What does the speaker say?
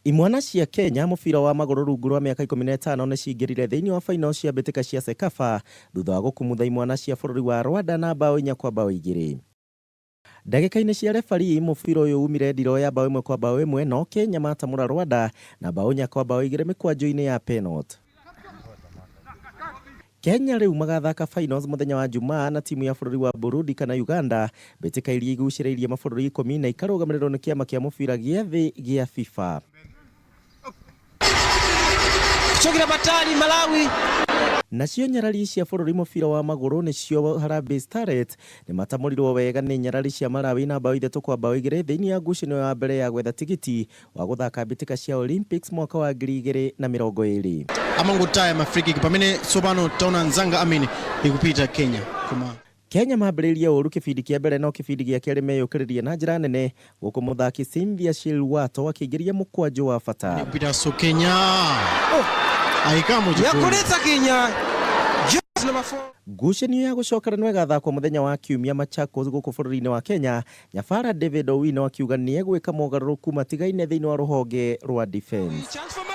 Imwana cia Kenya mũbira wa magũrũ rungu rwa mĩaka 15 nĩ cingĩrire thĩinĩ wa final cia mbĩtĩka cia CECAFA thutha wa gũkumutha imwana cia bũrũri wa Rwanda na mbaũ 4-2. Ndagĩka-inĩ cia refarii mũbira ũyũ umire ndiroo ya mbaũ 1-1 no Kenya matamũra Rwanda na mbaũ 4-2 mĩkwanjũ-inĩ ya penalty. Kenya rĩu magathaka finals mũthenya wa Jumaa na timu ya bũrũri wa Burundi kana Uganda, mbĩtĩka iria igucĩrĩirie mabũrũri 10 na ikarũgamĩrĩrwo nĩ kĩama kĩa mũbira gĩa thĩ gĩa FIFA. Kuchokera patali Malawi. Nacio nyarari cia bũrũri mũbira wa magũrũ nĩcio Harambee Starlets nĩ matamũrirwo wega nĩ nyarari cia Malawi na mbaũ 3-2 thĩinĩ ya ngucanio ya mbere ya gwetha tigiti wa gũthaka mbĩtĩka cia Olympics mwaka wa 2020. Amangotaya ma free kick pamene tsopano taona nzanga amene ikupita Kenya koma. Kenya mambĩrĩirie ũru kĩbindi kĩa mbere no kĩbindi gĩa kerĩ meyũkĩrĩrie na njĩra nene gũkũ mũthaki Cynthia Shilwato akĩingĩria mũkwanjũ wa bata. Ikupitanso Kenya ayikamo chigoli. Yagoletsa Kenya jersey number 4. Ngucanio ya gũcokeranwo ĩgathakwo mũthenya wa Kiumia Machakos gũkũ bũrũri-inĩ wa Kenya, Nyabara David Owino akiuga nĩ egwĩka mogarũrũku matigaine thĩinĩ wa rũhonge rwa defense. Chance for